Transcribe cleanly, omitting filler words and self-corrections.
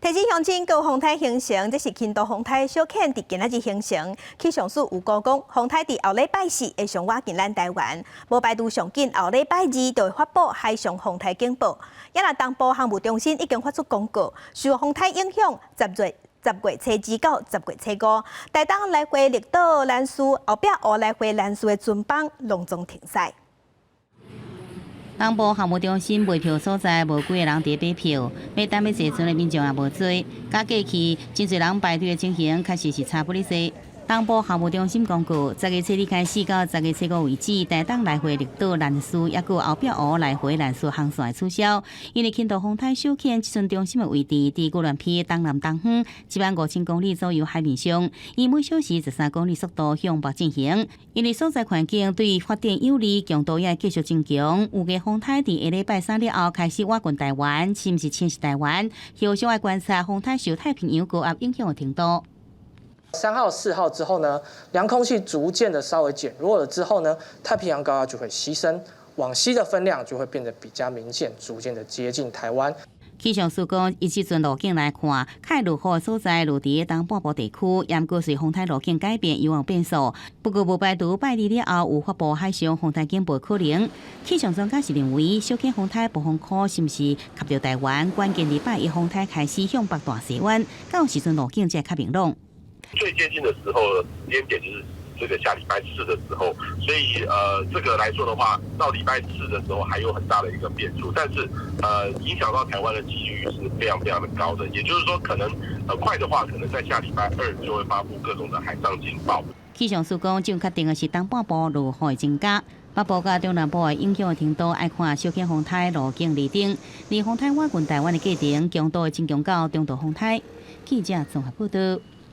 提醒鄉親，閣有風颱形成，這是輕度風颱小犬佇今仔日形成。氣象署有估講，風颱佇後禮拜四會上倚近咱台灣，無排除上緊後禮拜二就會發布海上風颱警報。也若東部航務中心已經發出公告，受風颱影響，10月初二到10月初五，台東來回綠島蘭嶼後壁湖來回蘭嶼的船班攏總停駛。東部航務中心賣票所在，無幾个人佇買票，欲等欲坐船的民眾也無濟。佮過去真濟人排隊的情形，確實是差不離濟。東部航務中心公告，十月初二開始到十月初五為止，台東來回綠島蘭嶼，抑閣後壁湖來回蘭嶼航線取消。因為輕度風颱小犬這陣中心的位置，佇鵝鑾鼻東南東方1萬5000公里左右海面上，以每小時13公里速度向北進行。因為所在環境對發展有利，強度也會繼續增強。預計風颱佇下禮拜三了後開始倚近台灣，是毋是侵襲台灣？後續愛觀察風颱受太平洋高壓影響的程度。 3號、4號之後呢，涼空氣逐漸的稍微減弱了之後呢，太平洋高壓就會西伸，往西的分量就會變得比較明顯，逐漸的接近台灣。氣象署講，以這陣路徑來看，較落雨的所在落佇東半部地區，毋過隨風颱路徑改變，有望變數。不過無排除拜二了後有發布海上風颱警報可能。氣象專家是認為，小犬風颱暴風圈是毋是及著台灣，關鍵佇拜一風颱開始向北大勢彎，到時陣路徑才較明朗。最接近的時候，時間點就是這個下禮拜四的時候，所以這個來說的話，到禮拜四的時候還有很大的一個變數，但是影響到台灣的幾率是非常非常的高的，也就是說，可能快的話，可能在下禮拜二就會發布各種的海上警報。氣象署講，正確定的是東半部落雨會增加，北部佮中南部的影響的程度，愛看小犬風颱路徑釐定。而風颱倚近台灣的過程，強度會增強到中度風颱。記者綜合報道。